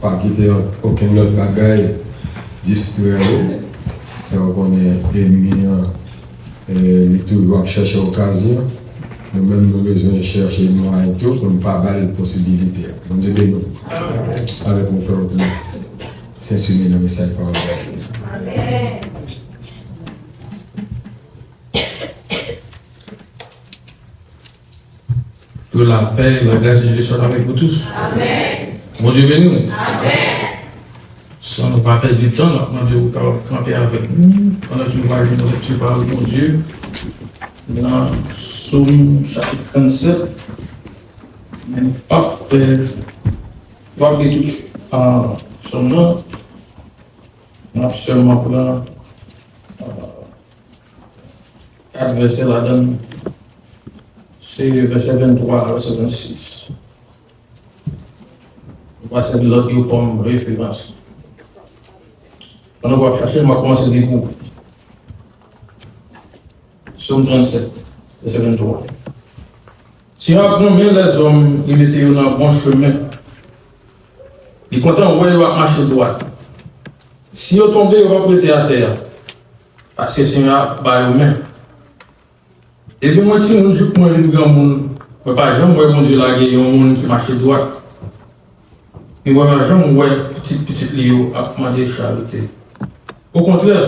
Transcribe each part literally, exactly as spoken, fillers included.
Pa kite okenn lòt bagay distrè ou. Sa ou konnen, ènmi an, eh, li toujou ap chèche okazyon. Nou menm, nou bezwen chèche mwayen tou pou n pa ba l posibilite a. Bondye beni w. Avèk nou, frè Oklè. Sensime nan mesaj pawòl Bondye. Que la paix et la grâce de Dieu soient avec vous tous. Amen. Bondye beni w. Amen. San nou pa pèdi tan, n ap mande w kapab kanpe avèk nou pandan ke nou va jwenn yon lekti pawòl Bondye nan Sòm chapit trannsenk. Men nou p ap fè, nou p ap li tout, ah, Sòm nan. N ap sèlman pran, ah, kat vèsè ladan l, se vèsè venntwa a vèsè vennsis. Nou va sèvi lòt yo kòm referans. Pandan w ap chache, m ap kòmanse li pou ou. Sòm trannsenk, vèsè venntwa. Senyè a pran men lèzòm, li mete yo nan bon chemen. Li kontan wè yo ap mache dwat. Si yo tonbe, yo p ap rete atè a, paske Senyè a ap ba yo men. Depi mwen timoun jouk mwen vin granmoun, mwen pa janm wè Bondye lage yon moun ki mache dwat. E mwen pa janm wè pitit pitit li yo ap mande charite. Okontrè,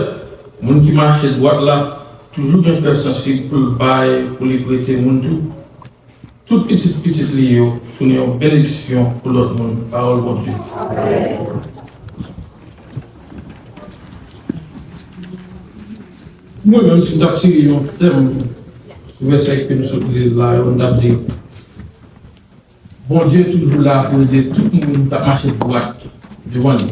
moun ki mache dwat la toujou gen kè sansib pou l bay, pou li prete moun tou. Tout pitit pitit li yo tounen yon benediksyon pou lòt moun. Pawòl Bondye. Mwen menm, si m t ap tire yon tèm sou vèsè ke nou sot li la yo, m t ap di, Bondye toujou la pou ede tout moun k ap mache dwat devan li.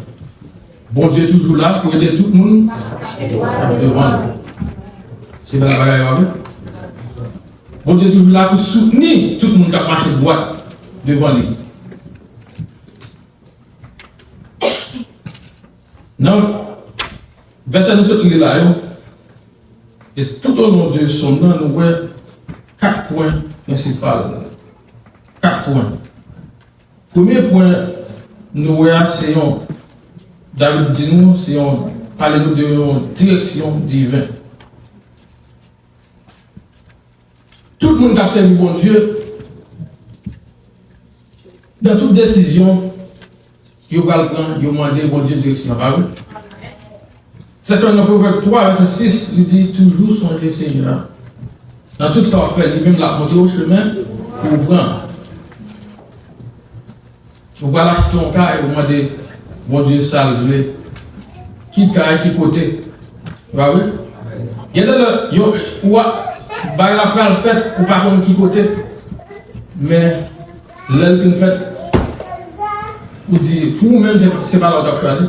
Bondye toujou la pou ede tout moun k ap devan li. Se bèl bagay yo, wi. Bondye toujou la pou soutni tout moun k ap mache dwat devan li. Nan vèsè nou sot li la yo, e tout o lon de Sòm nan, nou wè kat pwen prensipal. Kat pwen. Premye pwen nou wè a, se yon, David di nou, se yon, pale nou de yon direksyon diven. Tout moun k ap sèvi Bondye, nan tout desizyon yo pral pran, yo mande Bondye direksyon, pa vre? Se fè nan Pwovèb twa, vèsè sis, li di, toujou sonje Senyè a. Nan tout sa w ap fè, li menm l ap montre w chemen pou w pran. Ou pral achte yon kay, ou mande Bondye sa l vle. Ki kay, ki kote? Pa vre? Gen de lè, yo, ou a, bagay la pral fèt, ou pa konn ki kote. Men, lè l fin fèt, ou di, pou ou menm, se, se pa la ou t ap chwazi.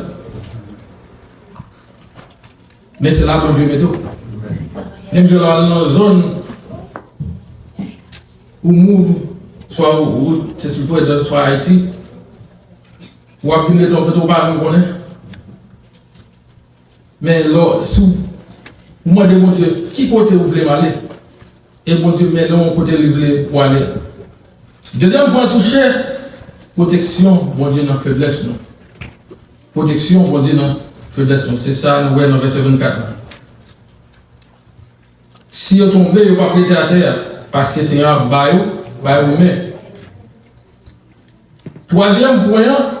Men se la Bondye mete w. Menm jan lè w al nan zòn ou move, swa ou, ou se sou Florida, swa Ayiti, w ap vin rete yon kote ou pa menm konnen. Men lè w, si w, ou mande Bondye, ki kote ou vle m ale? E Bondye mennen w kote li vle pou ale. Dezyèm pwen touche pwoteksyon Bondye nan feblès nou. Pwoteksyon Bondye nan feblès nou. Se sa nou wè nan vèsè vennkat la. Si yo tonbe, yo p ap rete atè a, paske Senyè a ba yo, ba yo men. Twazyèm pwen an,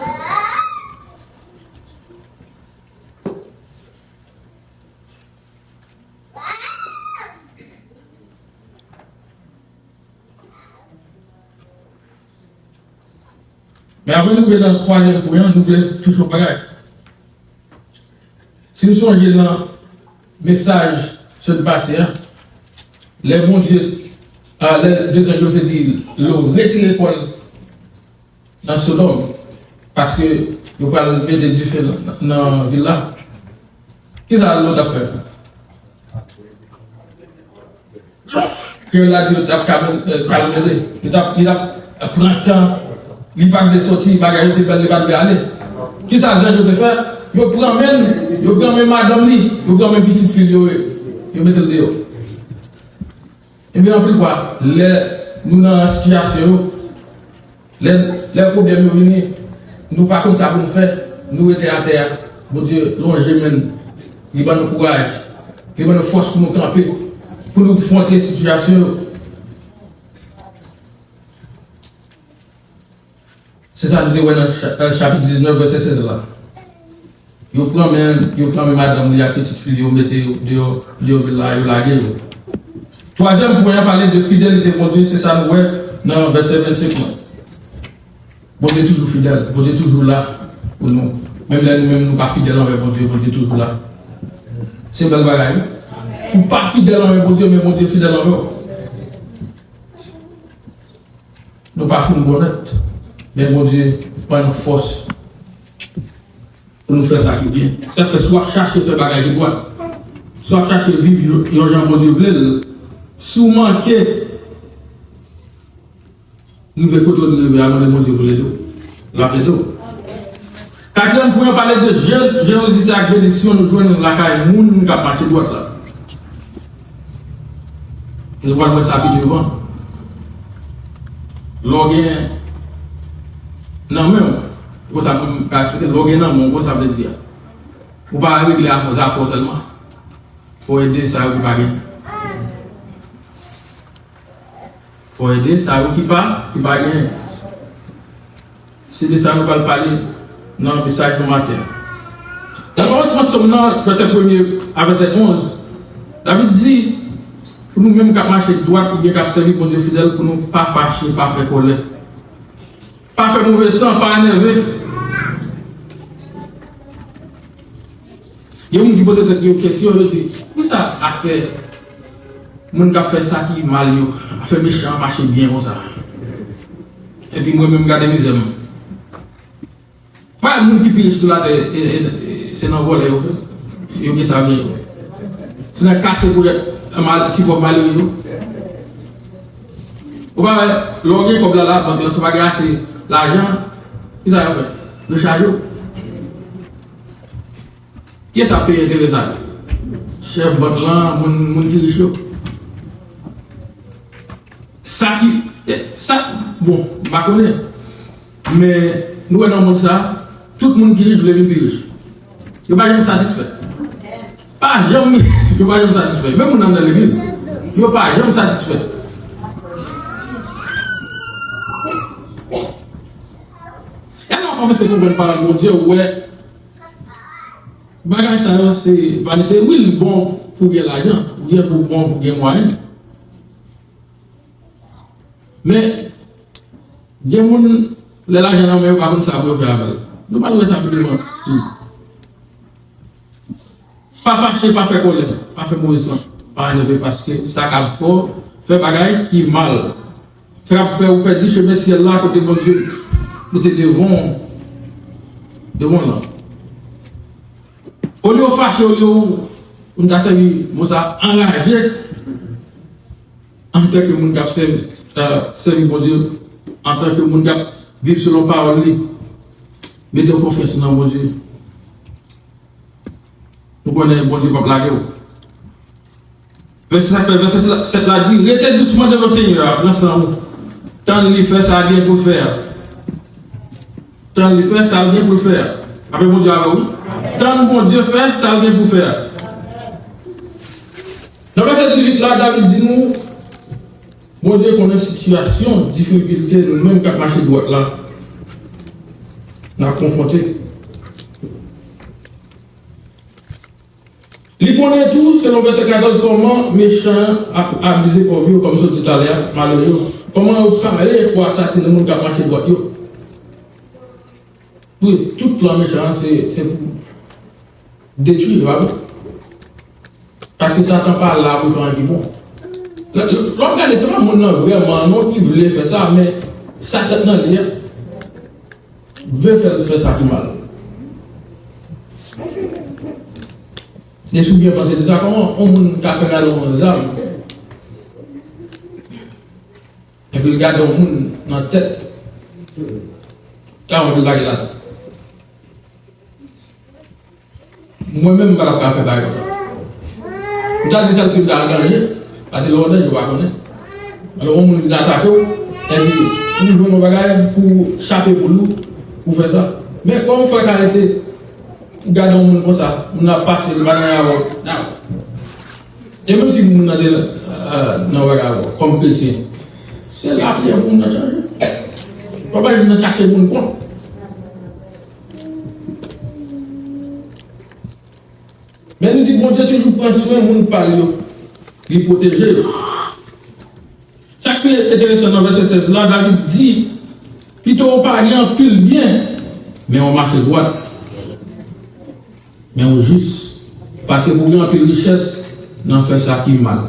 men apre nou rive nan twazyèm pwen an, nou vle touche yon bagay. Si nou sonje nan mesaj semèn pase a, lè Bondye, a, lè de zanj yo te di Lot retire kò l nan Sodòm, paske yo pral mete dife nan, nan vil la. Kisa Lot ap fè? Kreyòl la di yo t ap kalme, eh, kalme. Yo t ap, li t ap pran tan. Li pa t vle soti, bagay yo te bèl, li pa t vle ale. Kisa zanj yo te fè? Yo pran men l, yo pran men madanm li, yo pran men pitit fi l yo, yo mete l deyò. Ebyen, anpil fwa, lè nou nan sitiyasyon yo, lè, lè pwoblèm yo vini, Nou pa konn sa pou nou fè, nou rete atè a. Bondye lonje men l, li ban nou kouraj, li ban nou fòs pou nou kanpe, pou nou afwonte sitiyasyon yo. Se sa nou te wè nan cha-, nan chapit diznèf, vèsè sèz la. Yo pran men, yo pran men madanm li ak pitit fi li, yo mete yo deyò, deyò vil la, yo lage yo. Twazyèm pwen an pale de fidelite Bondye, se sa nou wè nan vèsè vennsenk lan. Bondye toujou fidèl, Bondye toujou la pou nou. Menm lè nou menm nou pa fidèl anvè Bondye, Bondye toujou la. Se bèl bagay, wi. Ou pa fidèl anvè Bondye, men Bondye fidèl anvè w. Nou pa fin bon nèt, men Bondye ban nou fòs pou nou fè sa ki byen. Sa k fè, si w ap chache fè bagay ki dwat, si w ap chache viv yon, yon jan Bondye vle l, si w manke rive kote w dwe rive a, mande Bondye pou l ede w. L ap ede w. Katriyèm pwen an pale de je-, jenerozite ak benediksyon nou jwenn lakay moun k ap mache dwat la. Nou pral wè sa pi devan. Lè w gen nan men w, konsa pou m ka eksplike, lè w gen nan men w, konsa vle di a. Ou pa regle afè, zafè w sèlman. Fò w ede sa yo ki pa gen. Fò w ede sa yo ki pa, ki pa gen. Se de sa nou pral pale nan mesaj nou maten an. Nan kòmansman Sòm nan, vèsè premye a vèsè onz, David di, pou nou menm k ap mache dwat oubyen k ap sèvi Bondye fidèl, pou nou pa fache, pa fè kòlè. Pa fè move san, pa enève. Gen moun ki poze tèt yo kesyon, yo di, "Poukisa afè moun k ap fè sa ki mal yo, afè mechan an mache byen konsa? Epi mwen menm, gade mizè m." Pa moun ki pi rich sou latè, e, e, e, se nan vòlè yo fè. Yo gen sa byen yo. Se nan kase pou mal, ti pòv malere yo. Ou pa wè, lè w gen kòb la, labank lan, si w pa gen ase lajan, kisa yo fè? Yo chaje w. Kiyès ap peye enterè sa yo? Chèf bank lan, moun, moun ki rich yo. Sa ki, e, sa, bon, m pa konnen. Men, nou wè nan mond sa, tout moun ki rich vle vin pi rich. Yo pa janm satisfè. Pa janm, yo pa janm satisfè. Menm moun anndan legliz, yo pa janm satisfè. E lè w kòmanse konprann pawòl Bondye, ou wè, bagay sa yo se vanite. Wi, li bon pou gen lajan, wi, pou bon pou gen mwayen. Men, gen moun, lè lajan nan men yo, pa konn sa pou yo fè avè l. Nou pral wè sa pi devan. Hmm. Pa fache, pa fè kòlè, pa fè move san, pa enève, paske sa kab fè w fè bagay ki mal. Sa kab fè w pèdi chemen syèl la kote Bondye mete devan w, devan w lan. Olye w fache, olye w, m ta sèvi mo sa, anraje, antanke moun k ap sèvi, e, sèvi Bondye, antanke moun k ap viv selon pawòl li, mete w konfyans nan Bondye. Nou konnen Bondye p ap lage w. Vèsè sèt la, vèsè sèt la di, "Rete dousman devan Senyè a, pran san w. Tann li fè sa l gen pou l fè a." Tann li fè sa l gen pou l fè a. Apre Bondye avè w, wi. Tann Bondye fè sa l gen pou l fè a. Nan vèsè dizuit la, David di nou, Bondye konnen sitiyasyon, difikilte nou menm k ap mache dwat la, n ap konfwonte. Li konnen tou, selon vèsè katòz, kòman mechan an ap abize pòv yo, kòm m sot di talè a, malere yo. Kòman yo pare pou asasinen moun k ap mache dwat yo. Wi, tout plan mechan an, se, se pou detwi, pa vre? Paske Satan pa la pou fè anyen ki bon. Lè, lè, lè w ap gade, se pa moun nan vrèman non ki vle fè sa, men sa tèt nan li a vle fè l fè sa ki mal. E si w byen panse de sa, kòman yon moun ka fè rale yon zam, epi l gade yon moun nan tèt, ka yon moun lage ladan? Mwen menm, m pa t ap ka fè bagay konsa. M ta di sèl fi m ta an danje, paske lè w an danje, ou pa konnen. Alò, yon moun vin atake w, epi ou jwenn yon bagay pou chape poul ou, ou fè sa. Men kòman frè ka rete gade yon moun konsa, moun ap pase, li pa nan avè w. E menm si moun nan te, euh, nan bagay avè w, kòm kretyen, se lapriyè pou moun nan chanje. Fò pa jis nan chache moun kont. Men nou di Bondye toujou pran swen moun pa l yo. Li pwoteje yo. Sa k pi enteresan nan vèsè sèz la, David di, pito w pa gen anpil byen, men w mache dwat, men w jis, pase pou w gen anpil richès nan fè sa ki mal.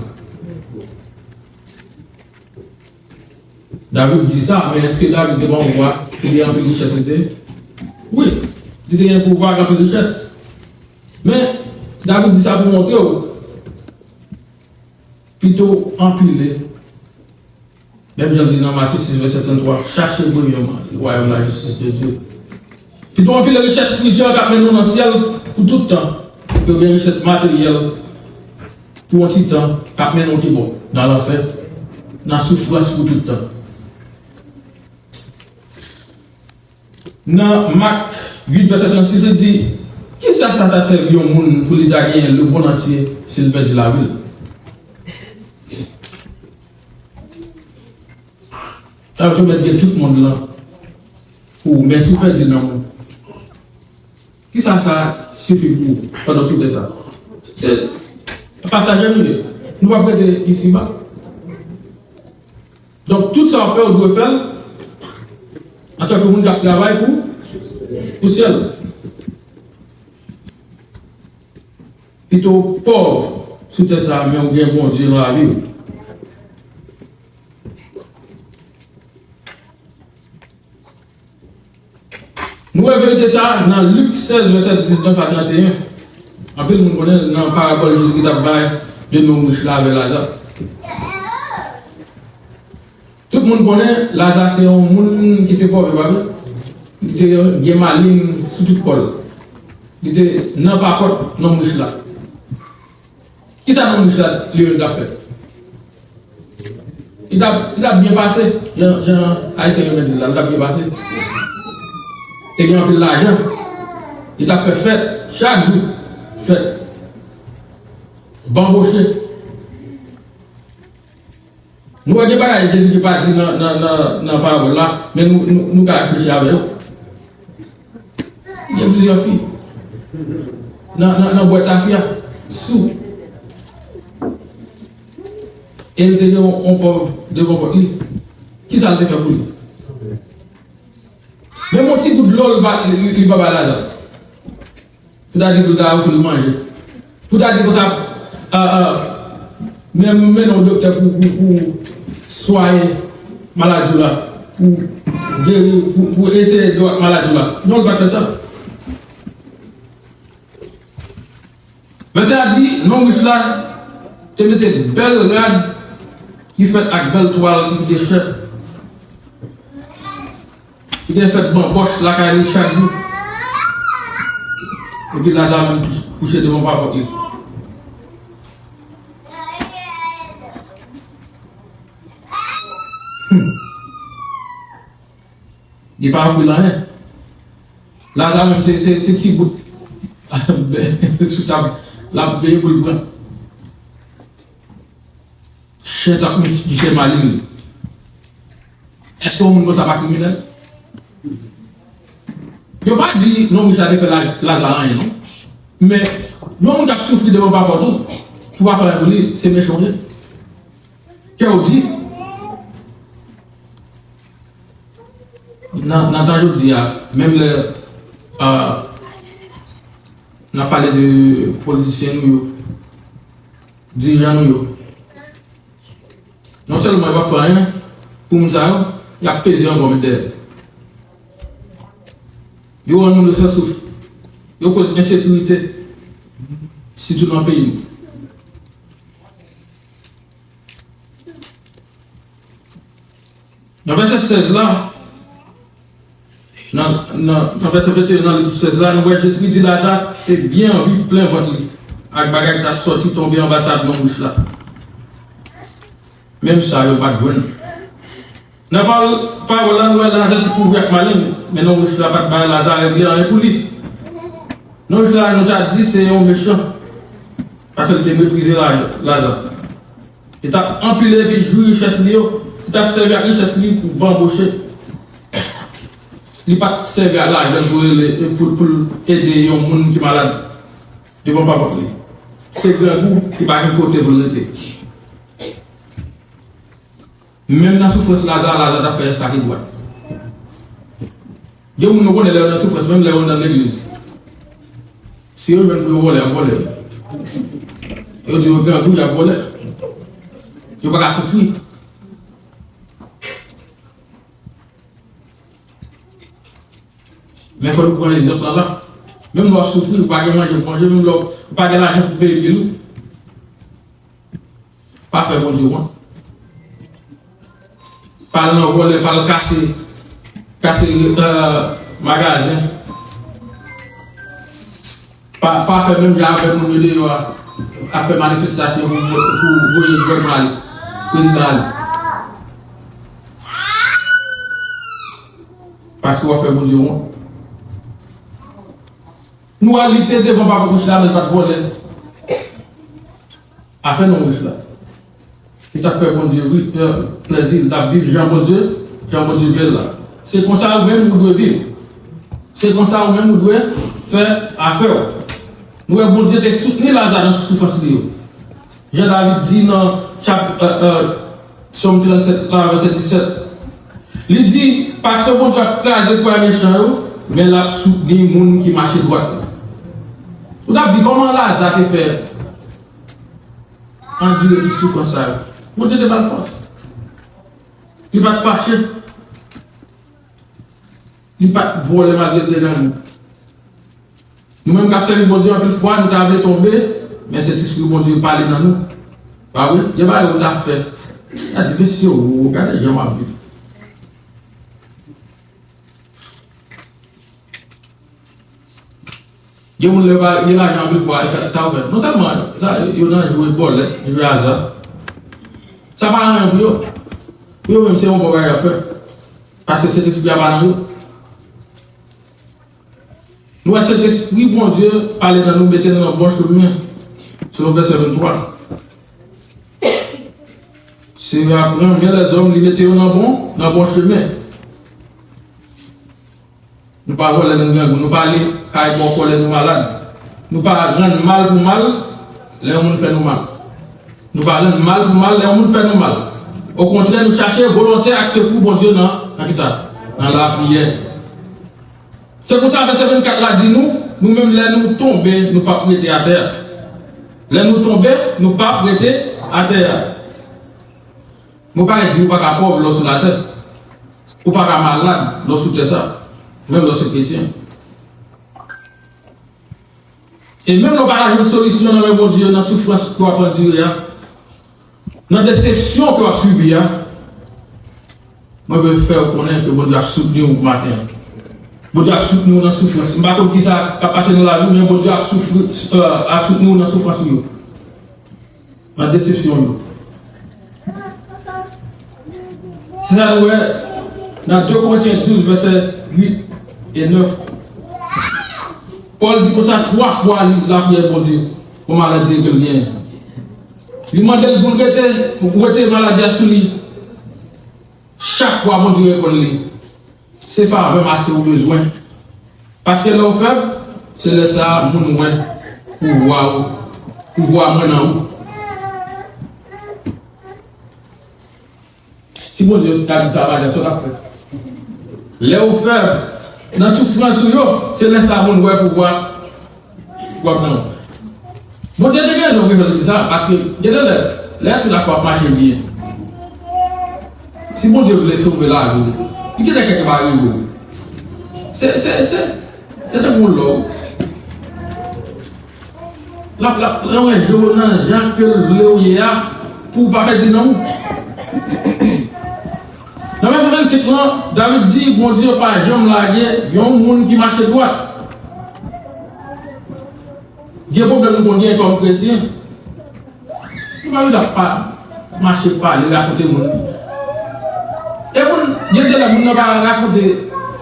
David di sa, men èske David se pa yon wa ki te gen anpil richès li te? Wi, li te gen pouvwa ak anpil richès. Men, David di sa pou montre w, pito anpile. Menm jan l di nan Matye sis vèsè tranntwa, chache premyèman wayòm lajistis de Dye. Pito anpile richès espirityèl k ap mennen w nan syèl pou tout tan, ke gen richès materyèl pou yon ti tan k ap mennen w ki bò? Nan lanfè, nan soufrans pou tout tan. Nan Mak uit vèsè trannsis, li di, kisa sa ta sèvi yon moun pou li ta genyen lemonn antye si l pèdi lavi l? Sa vle di w mèt gen tout mond lan pou ou, men si w pèdi nanm ou, kisa sa sifi pou ou pandan w sou tè sa? Se pasaje nou ye. Nou p ap rete isiba. Donk, tout sa w ap fè, ou dwe fè l antanke moun k ap travay pou, pou syèl. Pito w pòv sou tè sa a, men w gen Bondye nan lavi w. Nou wè verite sa a nan Lik sèz, vèsè diznèf a trannteyen. Anpil moun konnen nan parabòl Jezi Kris t ap bay de nonm rich la avè Laza. Tout moun konnen Laza se yon moun ki te pòv, e pa vre? Li te gen maleng sou tout kò l. Li te nan papòt nonm rich la. Kisa nonm rich la li menm t ap fè? Li t ap, li t ap byen pase, jan, jan Ayisyen renmen di l la, li t ap byen pase. Te gen anpil lajan. Li t ap fè fèt, chak jou, fèt. Banboche. Nou wè gen bagay Jezi ki pa di nan, nan, nan, nan parabòl la, men nou, nou, nou ka reflechi avè yo. Gen plizyè fi nan, nan, nan bwè tafya, sou. E l te gen yon, yon pòv devan pòt li. Kisa l te fè pou li? Menm yon ti gout dlo li pa, li, li pa bay Laza. Pou ta di pou ta ofri l manje. Pou ta di konsa, ah, ah, men, mennen yon doktè pou, pou, pou swaye maladi w la, pou geri, pou, pou eseye dwat maladi w la. Non, li pa t fè sa. Vèsè a di, nonm rich la te mete bèl rad ki fèt ak bèl twal ki koute chè. Li te fèt banbòch lakay li chak jou. Epi Laza menm kouche devan papòt li. Hmm. Li pa ofri l anyen. Laza menm se, se, se ti bout sou tab, l ap veye pou l pran. Chen t ap miche maleng li. Èske yon moun konsa pa kriminèl? Yo pa di nonm rich la te fè la, Laza anyen, non. Men, yon moun k ap soufri devan papòt ou, pou w pa fè anyen pou li, se mechan w ye. Kè w di. Nan, nan tan jodi a, menm lè, ah, n ap pale de politisyen nou yo, dirijan nou yo, non sèlman yo p ap fè anyen pou moun sa yo, y ap peze ankò met dèyè. Yo rann moun yo san souf. Yo koz ensekirite, sitou nan peyi nou. Nan vèsè sèz la, nan, nan, nan vèsè venteyen nan Lik sèz la, nou wè Jezikri di Laza te byen anvi plen vant li ak bagay ki t ap sòti tonbe anba tab nonm rich la. Menm sa, yo pa t jwenn. Nan pawòl, pawòl la, nou wè Laza te kouvri ak maleng, men nonm rich la pa t bay Laza règle anyen pou li. Nonm rich la, nou ta di se yon mechan, paske li te meprize la, Laza. Li t ap anpile epi jwi richès li yo, li t ap sèvi ak richès li pou banboche. Li pa t sèvi ak lajan pou rele, pou, pou l ede yon moun ki malad devan papòt li. Se grangou ki pa gen kote pou l rete. Menm nan soufrans Laza, Laza t ap fè sa ki dwat. Gen moun nou konnen lè yo nan soufrans, menm lè yo nan legliz. Si yo jwenn pou yo vòlè, y ap vòlè. Yo di yo grangou, y ap vòlè. Yo pa ka soufri. Men fò nou pran egzanp lan la. Menm lè w ap soufri, ou pa gen manje pou manje, menm lè w pa gen lajan pou peye bil ou, pa fè Bondye wont. Pa al nan vòlè, pa al kase, kase, euh, magazen. Pa, pa fè menm jan avèk moun yo deyò a, ap fè manifestasyon pou, pou voye John Mali, prezidan Ali. Paske w ap fè Bondye wont. Nwa li te devan papa bouch la, men l pa t vòlè. Afè nonm rich la. Li t ap fè Bondye ri, pè, plèzi, li t ap viv jan Bondye, jan Bondye vle l la. Se konsa ou menm ou dwe viv. Se konsa ou menm ou dwe fè afè w. Nou wè Bondye te soutni Laza nan soufrans li yo. Jan David di nan chap, euh, euh, Sòm trannsèt la, vèsè disèt. Li di, paske Bondye ap kraze kwè mechan yo, men l ap soutni moun ki mache dwat. Ou t ap di, kòman Laza te fè andire tout soufrans sa yo? Bondye te ba l fòs. Li pa t fache. Li pa t vòlè malgre l te grangou. Nou menm k ap sèvi Bondye, anpil fwa, nou ta vle tonbe, men Sentespri Bondye pale nan nou. Pa vre? Gen bagay ou ta fè. Ou ta di, mesye, o, gade jan w ap viv. Gen moun lè pa gen lajan anpil fwa, sa, sa yo fè. Non sèlman, sa, yo nan jwe bòlèt, jwe aza. Sa pa anyen pou yo. Pou yo menm, se yon bon bagay y ap fè. Paske Sentespri a pa nan yo. Nou wè Sentespri Bondye pale nan nou, mete nou nan bon chemen, selon vèsè venntwa. Seyè a pran men lèzòm, li mete yo nan bon, nan bon chemen. Nou pa vòlè, nou grangou, nou pa ale kay bòkò lè nou malad. Nou pa rann mal pou mal lè yon moun fè nou mal. Nou pa rann mal pou mal lè yon moun fè nou mal. Okontrè, nou chache volonte ak sekou Bondye nan, nan kisa? Nan lapriyè. Se konsa, vèsè vennkat la di nou, nou menm lè nou tonbe, nou p ap rete atè a. Lè nou tonbe, nou p ap rete atè a. Mwen pa di ou pa ka pòv lè w sou latè. Ou pa ka malad lè w sou tè sa, menm lè w se kretyen. E menm lè w pa ka jwenn solisyon nan men Bondye nan soufrans ke w ap andire a, nan desepsyon ke w ap sibi a, mwen vle fè w konnen ke Bondye ap soutni w maten an. Bondye ap soutni w nan soufrans. M pa konn kisa k ap pase nan lavi w, men Bondye ap soufri, euh, ap soutni w nan soufrans ou yo. Nan desepsyon yo. Se sa nou wè nan de Korentyen douz, vèsè uit e nèf. Pòl di konsa, twa fwa li lapriyè Bondye pou maladi ke l genyen. Li mande l pou l rete, pou rete maladi a sou li. Chak fwa Bondye reponn li, se favè m ase ou bezwen. Paske lè w fèb, se lè sa a moun wè pouvwa ou, pouvwa mwen nan ou. Si Bondye ta di sa, pa gen sa w t ap fè. Lè w fèb, nan soufrans ou yo, se lè sa a moun wè pouvwa w ap nan. Bondye te gen rezon pou l di sa, paske gen de lè, lè tout afè ap mache byen, si Bondye vle sove lavi w, li gentan kèk bagay rive w. Se, se, se, se tankou lò. L ap, l ap range w nan jan ke l vle w ye a, pou w pa pèdi nanm ou. Nan vèsè vennsenk lan, David di, Bondye pa janm lage yon moun ki mache dwat. Gen pwoblèm nou konn gen kòm kretyen. Nou pa bezwen ap pa mache pale, rakonte moun. E moun Gen lè moun nan pa rakonte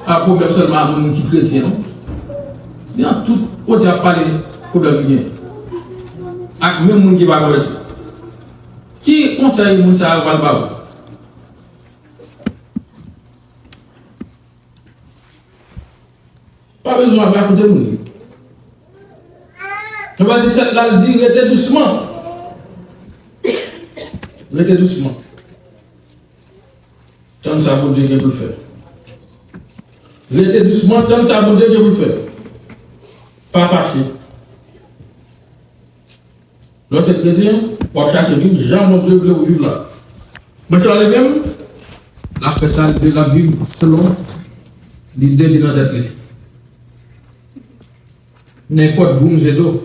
a pwoblèm sèlman a moun ki kretyen, non. Li nan tout kote ap pale pwoblèm li gen. Ak menm moun ki pa konvèti. Ki konsèy moun sa yo pral ba ou? Pa bezwen ap rakonte moun li. Nan vèsè sèt la, l di, rete dousman. Rete dousman. Tann sa Bondye gen pou l fè. Rete dousman, tann sa Bondye gen pou l fè. Pa fache. Lè w se kretyen, w ap chache viv jan Bondye vle w viv la. Mwen se ale menm, l ap fè sa l vle, l ap viv selon lide ki nan tèt li. Nenpòt voum se do,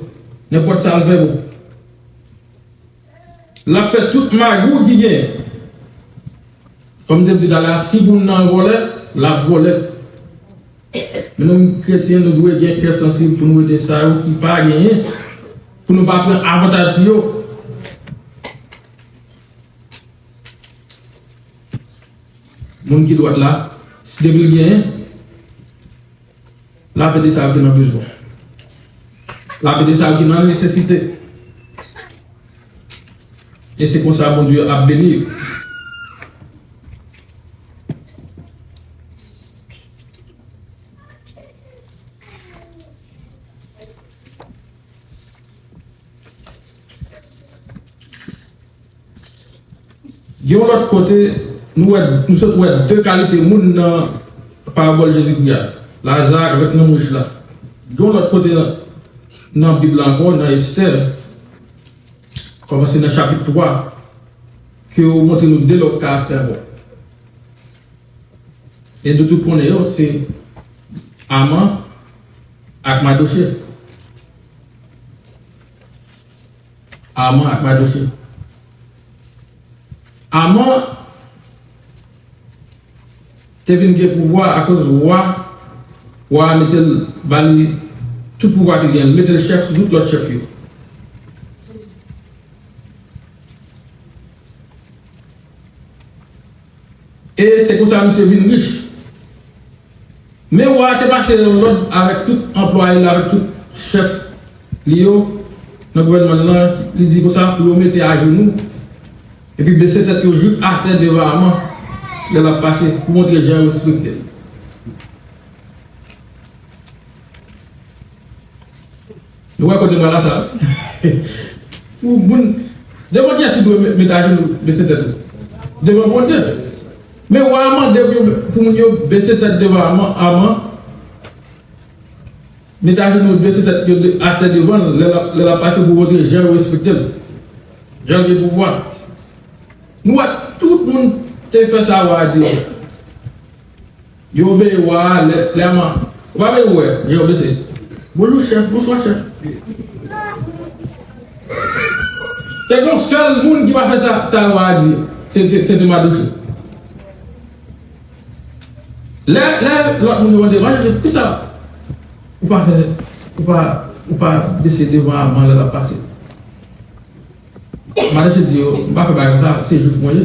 nenpòt sa l fè bon. L ap fè tout magou ki gen. Kòm m te di talè a, si moun nan vòlè, l ap vòlè. Men nou menm kretyen, nou dwe gen kè sansib pou nou ede sa yo ki pa genyen, pou nou pa pran avantaj sou yo. Moun ki dwat la, si depi l genyen, l ap ede sa yo ki nan bezwen. L ap ede sa yo ki nan nesesite. E se konsa Bondye ap beni yo. Gen yon lòt kote, nou wè, nou sot wè de kalite moun nan parabòl Jezikri a, Laza avèk nonm rich la. Gen yon lòt kote nan, nan Bib la ankò, nan Estè, kòmanse nan chapit twa, ke yo montre nou de lòt karaktè ankò. E nou tout konnen yo, se Aman ak Madoche. Aman ak Madoche. Aman te vin gen pouvwa akoz wa, wa a mete l, ba li tout pouvwa ki l gen, li mete l chèf sou tout lòt chèf yo. E se konsa misye vin rich. Men wa a te pase yon lòd avèk tout anplwaye l, avèk tout chèf li yo nan gouvènman l lan, li di konsa pou yo mete ajenou epi bese tèt yo jouk atè devan Aman lè l ap pase, pou montre jan yo respekte l. Nou wè kote m pral la sa. Pou moun, devan kiyès ou dwe met ajenou, bese tèt ou? Devan Bondye. Men wa a mande pou yo, pou moun yo bese tèt devan Aman, Aman, met ajenou, bese tèt yo atè devan l, lè l ap, lè l ap pase, pou montre jan yo respekte l, jan l gen pouvwa. Nou wè tout moun te fè sa wa a di yo. Yo obeyi wa a, lè, klèman. Ou pa bezwen wè, yo obeyi. Bonjou, chèf, bonswa, chèf. Te gen yon sèl moun ki pa fè sa, sa wa a di, se te, se te Madoche. Lè, lè lòt moun yo mande, Madoche, kisa ou pa fè, ou pa, ou pa bese devan Aman lè l ap pase? Madoche di yo, m pa fè bagay konsa, se jwif mwen ye.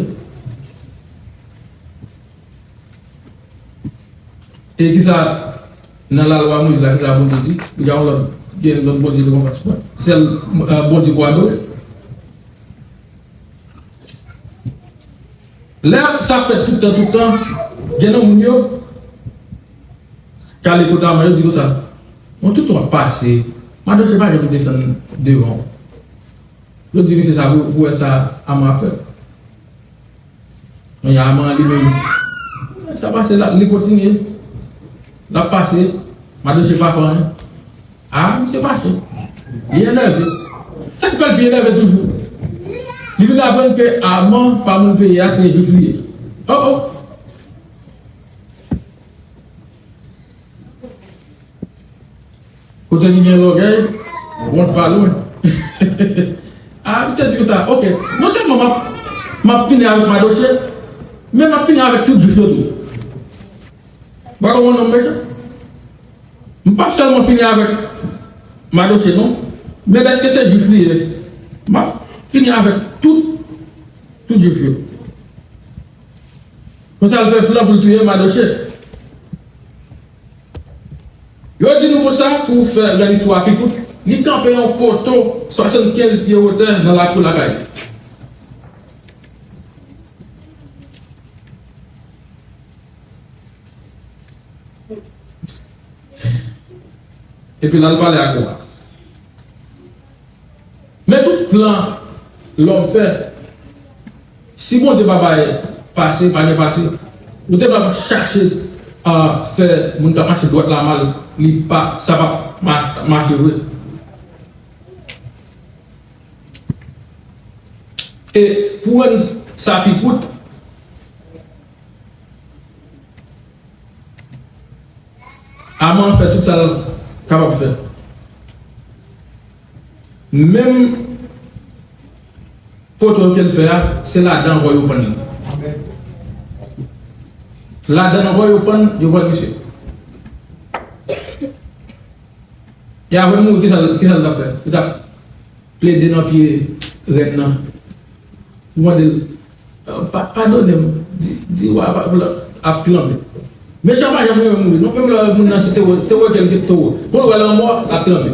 E kisa nan lalwa Moyiz la, kisa Bondye di? Li gen yon lòt, gen lòt Bondye devan fas mwen. Sèl, eh, Bondye pou adore. Lè sa fèt tout tan, tout tan, gen nan moun yo k ale kote Aman, yo di konsa, bon, tout w ap pase, Madoche pa janm desann devan w. Yo di misye sa pou, pou wè sa Aman ap fè. Men Aman li menm, sa pase la, li kontinye. L ap pase, Madoche pa fè anyen. A, misye fache. Li enève. Sa k fè l pi enève toujou? Li vin aprann ke Aman pa moun peyi a, se jwif li ye. Oh, oh. Kote ki gen lògèy, wont pa lwen. A, misye di konsa, oke, non sèlman m ap, m ap fini avèk Madoche, men m ap fini avèk tout jwif yo tou. Ou pa konprann non, mesye? M p ap sèlman fini avèk Madoche, non, men dèske se jwif li ye, m ap fini avèk tout, tout jwif yo. Konsa l fè plan pou l touye Madoche. Yo di nou konsa, pou fè rann istwa pi kout, li kanpe yon poto swasannkenz pye wotè nan lakou lakay li. Epi l al pale ak wa. Men tout plan lòm fè, si Bondye pa bay pase, pa gen pase, ou te pap chache a fè moun k ap mache dwat la mal, li pa, sa p ap ma- mache vre. E pou rann sa pi kout, Aman fè tout sa l kapab fè. Menm poto ke l fè a, se ladan ankò yo pann li. Ladan ankò yo pann, yo pann misye. E apre l mouri, kisa l, kisa l t ap fè? Li t ap plede nan pye rèn nan. Ou mande l, "Pa- padone m," di, di wa pa- ap tranble. Mechan pa janm renmen mouri non, menm lè moun nan se te wè, te wè kèlke towo. Pou l wè lanmò, l ap tranble.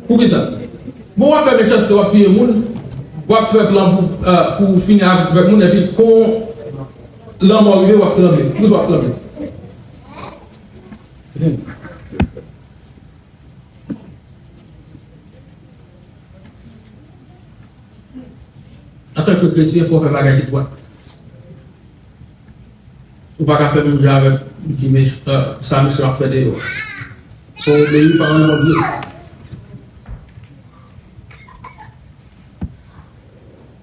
Poukisa? Bon, w ap fè mechanste, w ap touye moun, w ap fè plan pou, pou fini avèk moun, epi kon lanmò rive, w ap tranble. Poukisa w ap tranble? Antanke kretyen, fò w fè bagay ki dwat. Ou pa ka fè menm jan avèk ki mech- sa mesye ap fè deyò. Fò w obeyi pawòl Bondye.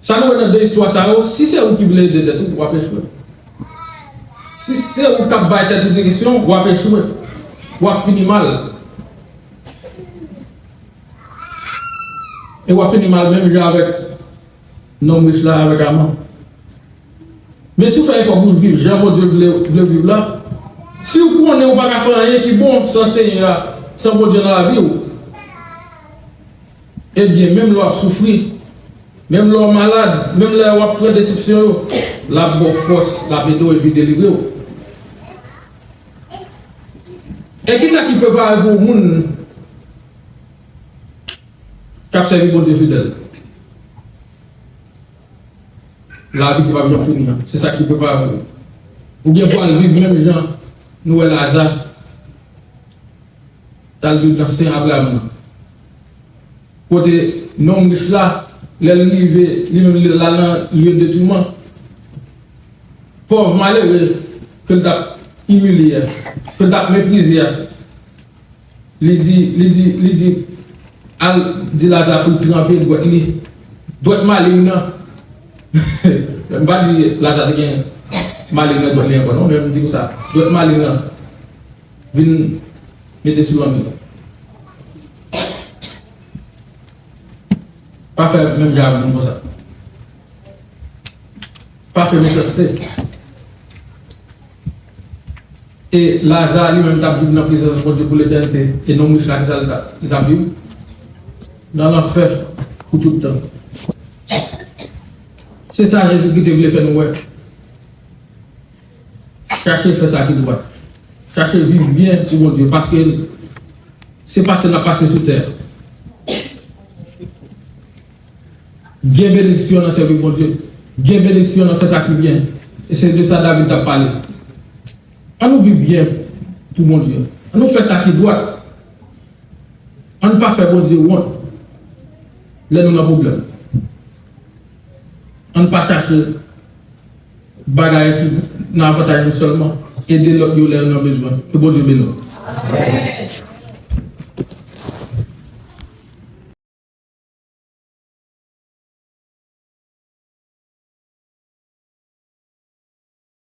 Sa nou wè nan de istwa sa yo, si se ou ki vle ede tèt ou, w ap echwe. Si se ou k ap bay tèt ou direksyon, w ap echwe. W ap fini mal. E w ap fini mal menm jan avèk nonm rich la, avèk Aman. Men si w fè efò pou w viv jan Bondye vle, vle w viv la, si w konnen ou pa ka fè anyen ki bon san Senyè a, san Bondye nan lavi w, ebyen, menm lè w ap soufri, menm lè w malad, menm lè w ap pran desepsyon yo, l ap ba w fòs, l ap ede w epi delivre w. E kisa ki prepare pou moun k ap sèvi Bondye fidèl? Lavi ki p ap janm fini an, se sa ki prepare pou ou. Oubyen pou al viv menm jan nou wè Laza t al viv nan sen Abraram nan. Kote nonm rich la, lè l rive, li menm li al nan lye de touman. Pòv malere ke l t ap imilye a, ke l t ap meprize a, li di, li di, li di, al di Laza pou l tranpe dwèt li. Dwèt maleng nan. M pa di Laza te gen maleng nan dwèt li ankò non, men m di konsa, dwèt maleng nan vin mete sou lanmè. Pa fè menm jan avèk moun konsa. Pa fè mechanste. E Laza li menm t ap viv nan prezans Bondye pou letènite. E nonm rich la, kisa li t ap, li t ap viv? Nan lanfè pou tout tan. Se sa Jezikri te vle fè nou wè. Chache fè sa ki dwat. Chache viv byen pou Bondye, paske se pase n ap pase sou tè a. Gen benediksyon nan sèvi Bondye. Gen benediksyon nan fè sa ki byen. E se de sa David t ap pale. An nou viv byen pou Bondye. An nou fè sa ki dwat. An n pa fè Bondye wont lè nou nan pwoblèm. An n pa chache bagay ki nan avantaj nou sèlman, ede lòt yo lè yo nan bezwen. Ke Bondye beni w. Amèn.